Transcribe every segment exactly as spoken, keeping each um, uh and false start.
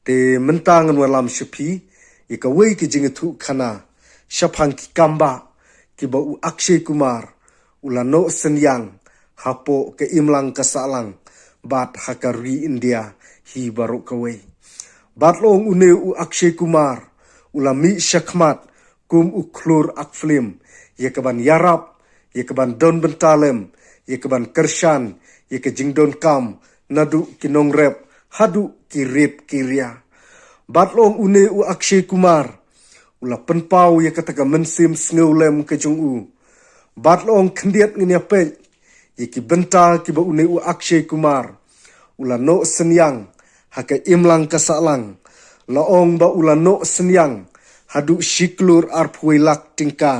Te mynta ngan wallam sha phi ïa kawei ka jingïathuhkhana shaphang ki kambah kiba u Akshay Kumar u la noh synñiang hapoh ka imlang ka sahlang bad ha ka ri India hi baroh kawei. Bad la ong une u Akshay Kumar u la mih shakhmat kum u khlur ak film ïa kaban ïarap, ïa kaban don bynta lem, ïa kaban kyrshan ïa ka jingdonkam naduh ki nongrep haduh ki rep ki ria. Bad la ong une u Akshay Kumar u la pynpaw ïa kata ka mynsiem sngewlem ka jong u. Bad la ong khyndiat ngin ïa peit ïa ki bynta kiba une u Akshay Kumar u la noh synñiang ha ka imlang ka sahlang. La ong ba u la noh synñiang haduh shi klur arphew lak tyngka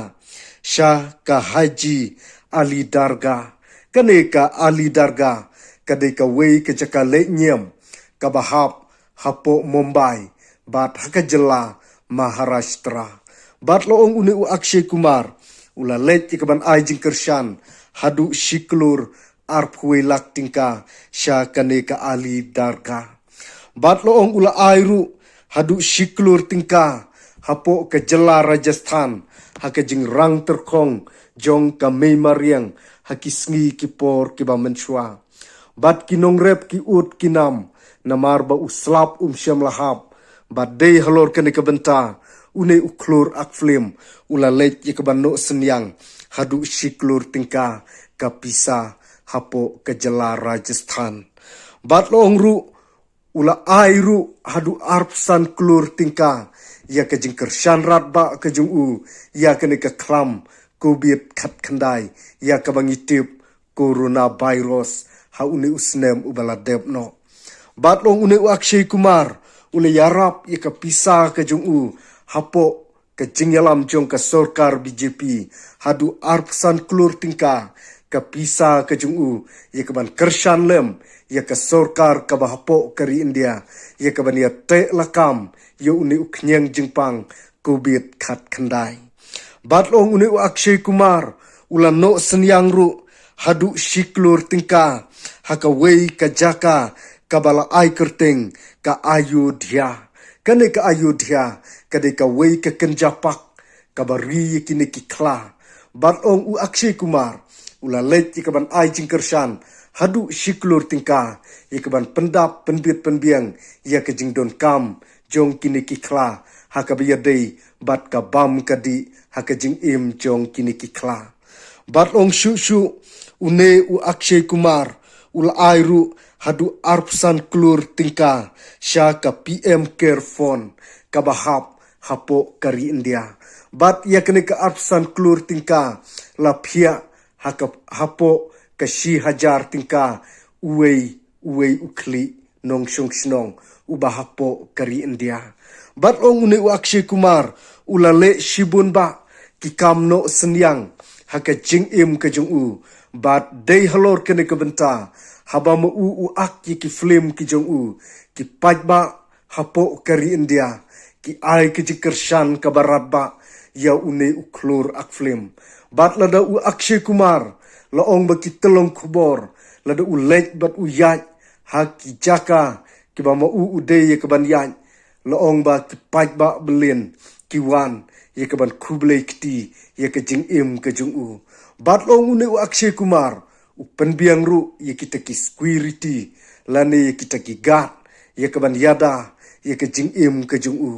sha ka Haji Ali Dargah. Kane ka Ali Dargah ka dei kawei ka jaka leh niam kaba hap hapoh Mumbai bad ha ka jylla Maharashtra. Bad la ong une u Akshay Kumar u la leit ïa kaban ai jingkyrshan haduh shi klur arphew lak tyngka sha kane ka Ali Dargah. Bad la ong u la ai ruh haduh shi klur tyngka hapoh ka jylla Rajasthan ha ka jingrang tyrkhong jong ka mei mariang ha ki sngi ki por kiba mynshuwa. Bad ki nongrep ki ud ki nam namar ba u slap um shym la hap. Bad dei halor kane ka bynta une u khlur ak film u la leit ïa kaban noh synñiang haduh shi klur tyngka ka pisa hapoh ka jylla Rajasthan. Bad la ong ruh u la ai ruh haduh arphew san klur tyngka ïa ka jingkyrshan radbah ka jong u ïa kane ka khlam Covid khatkhyndai ïa kaba ngi tip coronavirus ha une u snem uba la dep noh. Bad la ong une u Akshay Kumar u la ïarap ïa ka pisa ka jong u hapoh ka jingïalam jong ka sorkar B J P haduh arphew san klur tyngka ka pisa ka jong u ïa kaban kyrshan lem ïa ka sorkar kaba hapoh ka ri India ïa kaban ïateh lakam ïa une u khñiang jingpang Covid khatkhyndai. Bad la ong une u Akshay Kumar u la noh synñiang ruh haduh shi klur tyngka ha kawei ka jaka kaba la ai kyrteng ka Ayodhya. Kane ka Ayodhya ka dei kawei ka kynja park kaba ri ïa kine ki khla. Bad la ong u Akshay Kumar u la leit ïa kaban ai jingkyrshan haduh shi klur tyngka ïa kaban pyndap pynbit pynbiang ïa ka jingdonkam jong kine ki khla ha kaba ïadei bad ka bam ka dih ha ka jingim jong kine ki khla. Bad la ong shuh shuh une u Akshay Kumar u la ai ruh haduh arphew san klur tyngka sha ka P M Care Fund kaba hap hapoh ka ri India. Bad ïa kane ka arphew san klur tyngka la phiah ha ka hapoh ka shi hajar tyngka uwei uwei u khlieh nongshong shnong uba hapoh ka ri India. Bad la ong une u Akshay Kumar u la leh shibun bah ki kam noh synñiang ha ka jingim ka jong u. Bad dei halor kane ka bynta haba ma u u ak ïa ki film ki jong u ki paidbah hapoh ka ri India ki ai ka jingkyrshan kaba radbah ïa une u khlur ak film. Bad lada u Akshay Kumar la ong ba ki tyllong khubor lada u leit bad u ïaid ha ki jaka kiba ma u u dei ïa kaban ïaid la ong ba ki paidbah byllien ki wan ïa kaban khublei kti ïa ka jingim ka jong u. Bad la ong une u Akshay Kumar u pynbiang ruh ïa kita ki security lane ïa kita ki guard ïa kaban ïada ïa ka jingim ka jong u.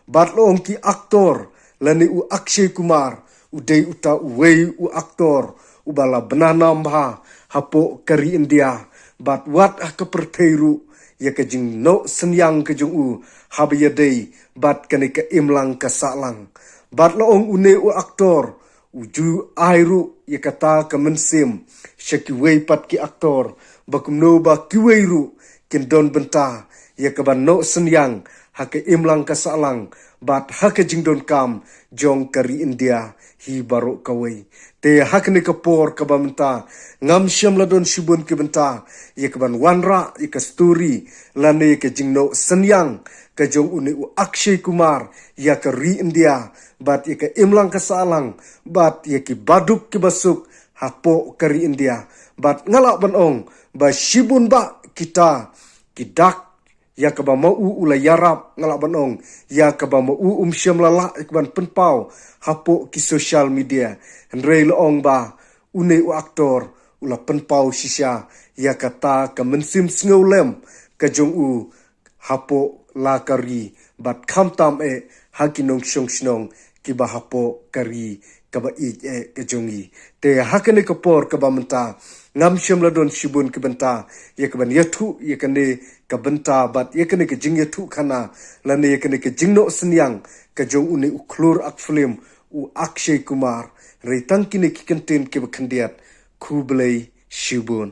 Bad la ong ki aktor lane u Akshay Kumar u dei uta uwei u aktor uba la bna nam bha hapoh ka ri India bad wat ha ka pyrthei ruh ïa ka jingnoh synñiang ka jong u haba ïadei bad kane ka imlang ka sahlang. Bad la ong une u aktor u ju ai ruh ïa kata ka mynsiem sha kiwei pat ki aktor ba kumno ba kiwei ruh kin don bynta ïa kaban noh synñiang ha ka imlang ka sahlang bad ha ka jingdonkam jong ka ri India hi baroh kawei. Te ha kane ka por kaba mynta ngam shym la don shibun ki bynta ïa kaban wanrah ïa ka story lane ïa ka jingnoh synñiang ka jong une u Akshay Kumar ïa ka ri India bad ïa ka imlang ka sahlang bad ïa ki baduk ki basuk hapoh ka ri India. Bad nga lah ban ong ba shibun bah kita ki dak ïa kaba ma u u la ïarap, nga lah ban ong, ïa kaba ma u um shym la lah ïa ka ban pynpaw hapoh ki social media. Hynrei la ong ba une u actor u la pynpaw shisha ïa kata ka mynsiem sngewlem ka jong u hapoh la ka ri bad khamtam eh ha ki nongshong shnong kiba hapoh ka ri kaba ïeit eh ka jong i. Te ha kane ka por kaba mynta ngam shym la don shibun ki bynta ïa ka ban ïathuh ïa kane ka bynta bad ïa kane ka jingïathuh khana lane ïa kane ka jingnoh synñiang ka jong une u khlur ak film u Akshay Kumar. Hynrei tang kine ki kyntien kiba khyndiat. Khublei shibun.